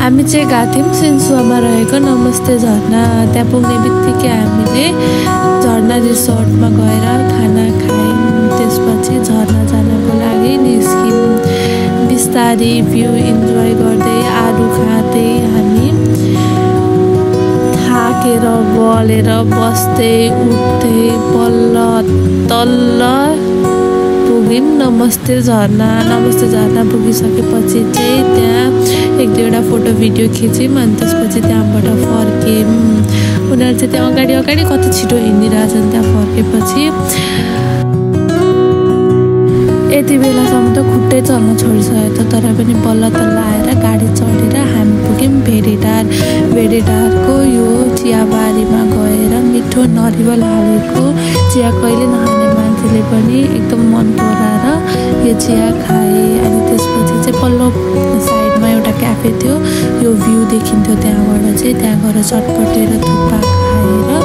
हामी चाहिँ गएको थियौँ सिन्सुवामा रहेको नमस्ते झरना। त्यहाँ पुग्ने बित्तिकै हामीले झरना रिसोर्टमा गएर खाना खायौँ। त्यसपछि झरना जानको लागि निस्क्यौँ। बिस्तारै भ्यू इन्जोय गर्दै आलु खाँदै हामी थाकेर गलेर बस्दै उठ्दै बल्ल तल्ल पुग्यौँ नमस्ते झरना पुगिसकेपछि चाहिँ त्यहाँ एक दुईवटा फोटो भिडियो खिच्यौँ अनि त्यसपछि त्यहाँबाट फर्क्यौँ। उनीहरू चाहिँ त्यहाँ अगाडि कति छिटो हिँडिरहेछन्। त्यहाँ फर्केपछि यति बेलासम्म त खुट्टै चल्न छोडिसकेको थियो, तर पनि बल्ल तल्ल आएर गाडी चढेर हामी पुग्यौँ भेडेटारको यो चियाबारीमा गएर मिठो नरिवल हालेको चिया कहिले नखाने मान्छेले पनि एकदम मन पराएर यो चिया खाए। अनि त्यसपछि चाहिँ पल्लो साइडमा एउटा क्याफे थियो, यो भ्यू देखिन्थ्यो त्यहाँबाट चाहिँ। त्यहाँ गएर चटपटेर थुक्पा खाएर